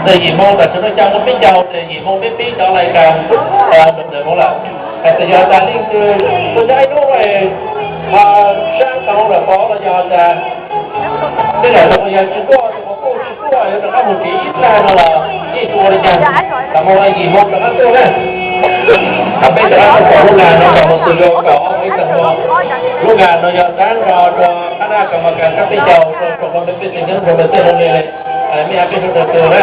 Yim moo tam sim no xya moo peb caug ces yim moo peb pib cov lais kas nws mus lawm. Hais tias yog tas leej twg tuaj nyob ib hnub no ho sab tau lawm pov los yog tas tej zaum tus uas yog tsis tuaj, tus uas kuj tsis tuaj yuav rov qab mus tsev ib tag no los yeej tsis ua li cas. Tam moo no yim moo rov qab tuaj na. Ho peb rov qab tuaj pom lub ngas no kom tus yuav kom ib tag no. Lub ngas no yog tab nrog rau qab naj kom mas kas sab peb caug rau tsoom hmoob peb pej xeem nyob rau lawv tej hauv li mej ab peb sawv daws tus na.